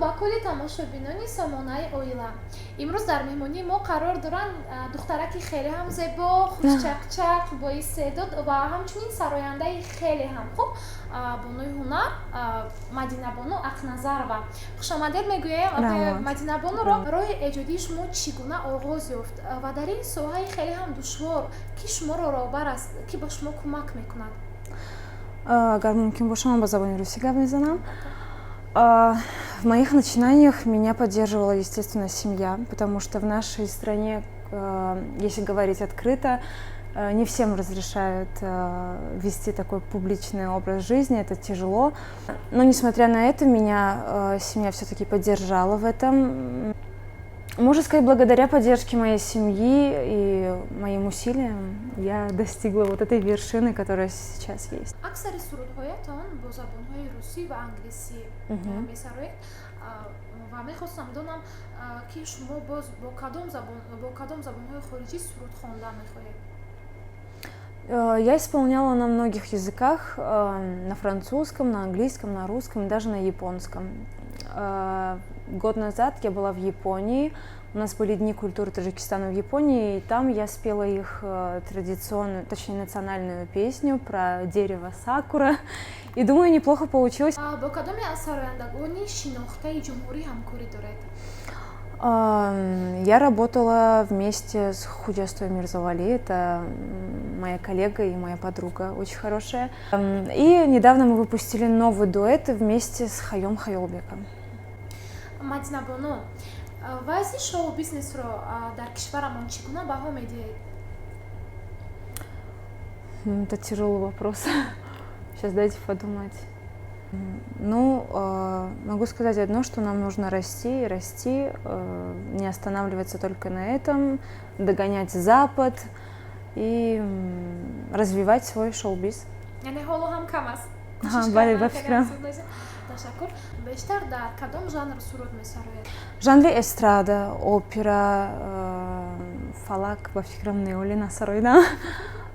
Салом ба кулли тамошобинони сомонаи «Оила». Имрӯз дар меҳмонии мо қарор доранд духтараки хеле ҳам зебо, хушчақчақ, бо истеъдод ва ҳамчунин сарояндаи хеле ҳам хуб, бонуи ҳунар Мадинабону Ақназарова. Хушомадед мегӯем Мадинабонуро. Роҳи эҷодии шумо чӣ гуна оғоз ёфт ва дар ин соҳаи хеле ҳам душвор кӣ шуморо роҳбар аст, кӣ ба шумо кӯмак мекунад? Агар мумкин боша, ман ба забони русӣ гап мезанам. В моих начинаниях меня поддерживала, естественно, семья, потому что в нашей стране, если говорить открыто, не всем разрешают вести такой публичный образ жизни, это тяжело. Но, несмотря на это, меня семья все-таки поддержала в этом. Можно сказать, благодаря поддержке моей семьи и моим усилиям я достигла вот этой вершины, которая сейчас есть. Аксари сурудҳоятон бо забонҳои русӣ ва англисӣ месароед ва мехостам донам, ки шумо боз бо кадом забонҳои хориҷӣ суруд хондан мехоҳед? Я исполняла на многих языках, на французском, на английском, на русском, даже на японском. Год назад я была в Японии, у нас были Дни культуры Таджикистана в Японии, и там я спела их традиционную, точнее, национальную песню про дерево сакура. И думаю, неплохо получилось. Бо кадоме аз сарояндагони шинохтаи ҷумҳурӣ ҳамкорӣ доред? Я работала вместе с Худжастой Мирзавали, это моя коллега и моя подруга очень хорошая. И недавно мы выпустили новый дуэт вместе с Хайом Хайолбеком. Мадинабону, вазъи шоу бизнесро дар кишварамон чӣ гуна баҳо медиҳед? Это тяжелый вопрос. Сейчас дайте подумать. Ну, могу сказать одно, что нам нужно расти и расти, не останавливаться только на этом, догонять Запад и развивать свой шоу-биз. Яъне ҳоло ҳам кам аст. Бале, ба фикрам. Ташаккур. Бештар дар кадом жанр суруд месароед? Жанри эстрада, опера, фалак, ба фикрам, не, ҳоло насароидам.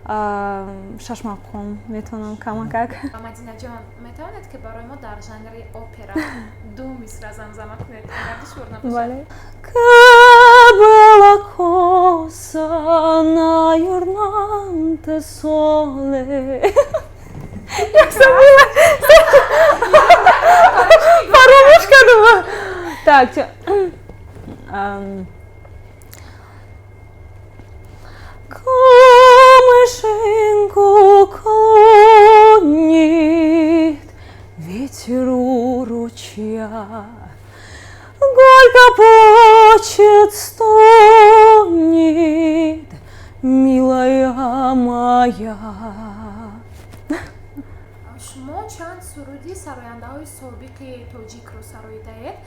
Шашмақом метавонам камакак. Мадинаҷон, метавонед, ки барои мо дар жанри опера ду мисра замзама кунед, агар душвор набошад? Бале. Che bella cosa 'na jurnata 'e sole. Я забыла. Фаромӯш кардам. Так, Камышинку клонит ветер у ручья, горько плачет, стонет милая моя. Шумо чанд суруди сарояндаҳои собиқи тоҷикро сароидаед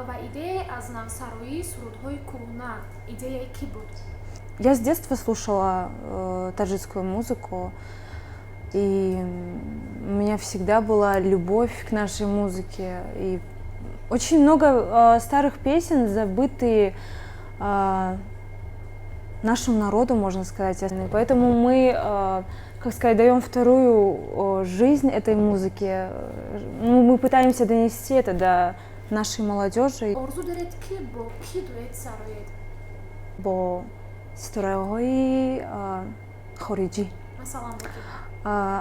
ва идеяи аз навсароии сурудҳои кӯҳна идеяи кӣ буд? Я с детства слушала таджикскую музыку, и у меня всегда была любовь к нашей музыке. И очень много старых песен, забытые нашему народу, можно сказать. И поэтому мы, как сказать, даем вторую жизнь этой музыке. Ну, мы пытаемся донести это до нашей молодежи. Орзу доред, ки бо кӣ дуэт сароед? Бо ситораҳои хориҷӣ. Масалан, бо кӣ?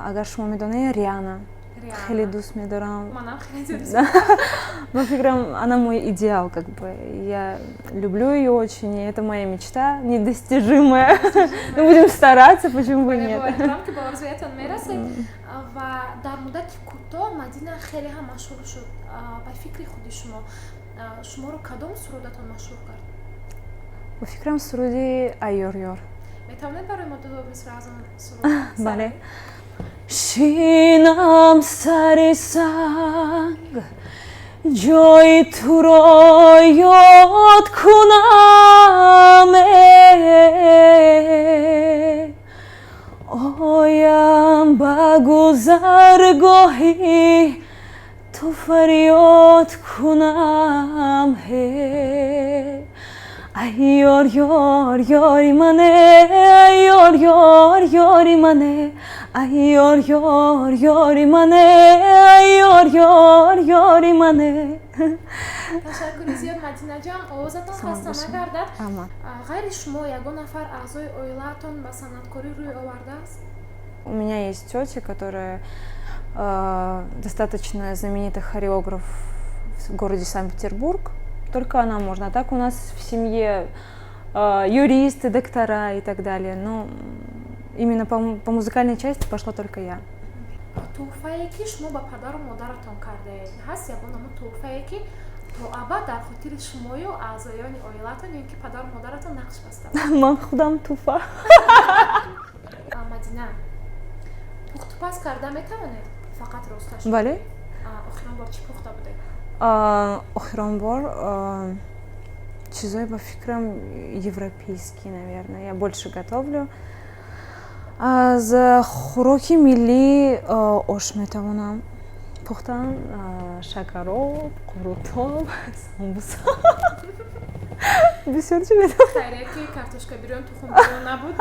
Агар шумо медонед, Риана. Риана. Хеле дӯст медорам. Манам хеле дӯст. Ба фикрам, она мой идеал, как бы. Я люблю ее очень, и это моя мечта недостижимая. Ну, будем стараться, почему бы нет. Боварам, ки ба орзуятон мерасед. Ва дар муддати кӯтоҳ Мадина хеле ҳам машҳур шуд. Ба фикри худи шумо, шуморо кадом сурудатон машҳур кард? Ба фикрам, суруди «Ай ёр ёр». Метавонед барои мо ду мисра аз он суруд? Бале. Шинам сари санг, ҷои туро ёд кунам, оям ба гузаргоҳи ту, фарёд кунам. Ай ёр ёр, ёри мане, ай ёр ёр, ёри мане. Ай, ёр, ёр, ёри мане, ай, ёр, ёр, ёри мане. Ташаккури зиёд, Мадинаҷон, овозатон хаста нагардад. Ғайри шумо ягон нафар аъзои оилаатон ба санъаткорӣ рӯй овардааст? У меня есть тетя, которая достаточно знаменитый хореограф в городе Санкт-Петербург. Только она можно. А так у нас в семье юристы, доктора и так далее. Но именно по музыкальной части пошла только я. Тӯҳфае, ки шумо ба падару модаратон кардаед, ҳаст ягон ҳамун тӯҳфае, ки то абад дар хотири шумою аъзоёни оилаатон ё ки падару модаратон нақш баста? Ман худам тӯҳфа. Мадина, пухтупаз карда метавонед? Фақат росташ. Бале. Охирон бор чӣ пухта будед? Охирон бор чизое, ба фикрам, европейский, наверное, я больше готовлю. Аз хӯроки миллӣ ош метавонам пухтан, шакароб, қурутоб, самбуса, бисёр чӣ метавонам. Хайрият, ки картошка бирён, тухм бирён набуд.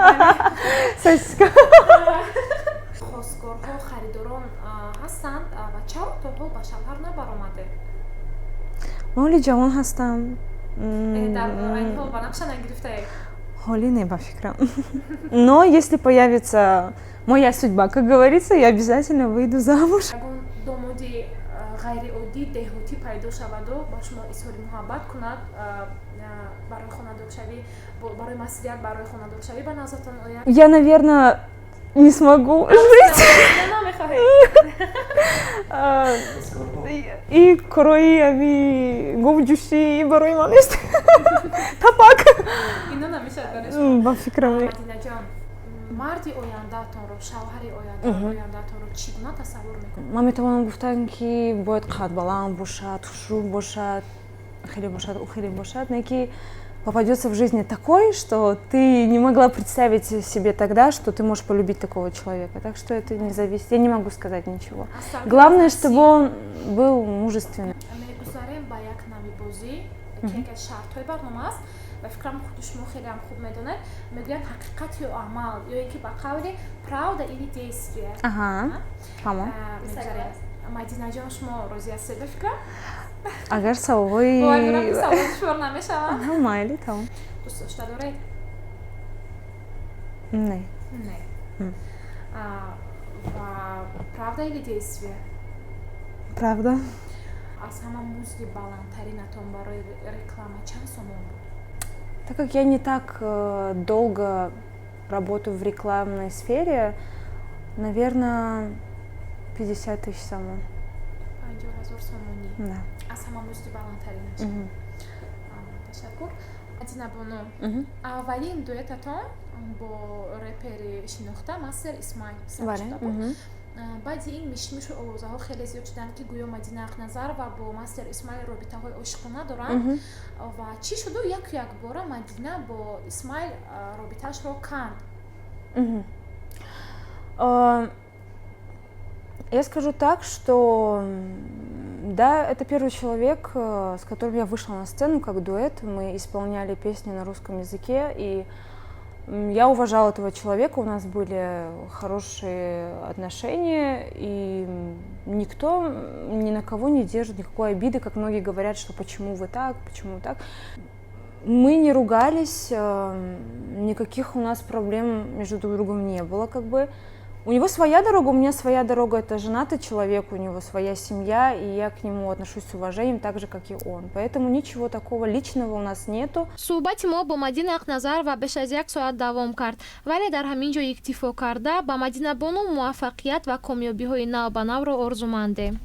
Сосиска. Хостгорҳо, харидорон ҳастанд ва чаро то ҳол ба шавҳар набаромадед? Ман ҳоли ҷавон ҳастам. Дар айни ҳол ба нақша нагирифтаед? Ҳоли не, ба фикрам, но если появится моя судьба, как говорится, я обязательно выйду замуж. Ягон домоди ғайриоддӣ, деҳотӣ пайдо шаваду ба шумо изҳори муҳаббат кунад, барои хонадоршавӣ, барои масъулият, барои хонадоршавӣ ба назартон ояд? Я, наверное, не смогу жить. Намехоҳед? И корои ами говҷӯшӣ барои ман нест, тапак. Ино намешавад барои шумо? Ба фикрам. Мадинаҷон, марди ояндаатонро, шавҳари ояндаатонро чӣ гуна тасаввур мекунед? Ман метавонам гуфтан, ки бояд қадбаланд бошад, хушрӯ бошад, хеле бошад, ӯ хеле бошад, не ки попадется в жизни такой, что ты не могла представить себе тогда, что ты можешь полюбить такого человека. Так что это не зависит. Я не могу сказать ничего. Главное, чтобы он был мужественный. Мегузарем ба як нави бозӣ, ки яке аз шартҳои барнома аст. Ба фикрам, худи шумо хеле ҳам хуб медонед. Мегӯянд ҳақиқат ё амал, ё ин ки ба қавли правда или действие. Тамом. Мегузарем. Мадинаҷон, шумо розӣ ҳастед, ба фикрам? Агар саволҳои савол душвор намешаванд. Майли, тамом. Дӯст дошта доред? Не. Не. Ва правда или действие? Правда. Аз ҳама музди баландтаринатон барои реклама чанд сомон буд? Так как я не так долго работаю в рекламной сфере, наверное, 50 тысяч сомон. 50 000 сомонӣ? Да. Аз ҳама музди баландтаринаш. Ташаккур, Мадина бону. Аввалин дуэтатон бо репери шинохта Мастер Исмаил сабт шуда буд. Баъди ин мишмишу овозаҳо хеле зиёд шуданд, ки гӯё Мадина Ақназарова бо Мастер Исмаил робитаҳои ошиқона доранд. Ва чӣ шуду яку якбора Мадина бо Исмаил робитаашро канд? Я скажу так, что да, это первый человек, с которым я вышла на сцену как дуэт. Мы исполняли песни на русском языке, и я уважала этого человека, у нас были хорошие отношения, и никто ни на кого не держит никакой обиды, как многие говорят, что почему вы так, почему так. Мы не ругались, никаких у нас проблем между друг другом не было, как бы. У него своя дорога, у меня своя дорога. Это женатый человек, у него своя семья, и я к нему отношусь с уважением, так же, как и он. Поэтому ничего такого личного у нас нету. Суҳбати мо бо Мадина Ақназарова беш аз як соат давом кард, вале дар ҳамин ҷо иктифо карда, ба Мадина бону муваффақият ва комёбиҳои навбанавро орзумандем.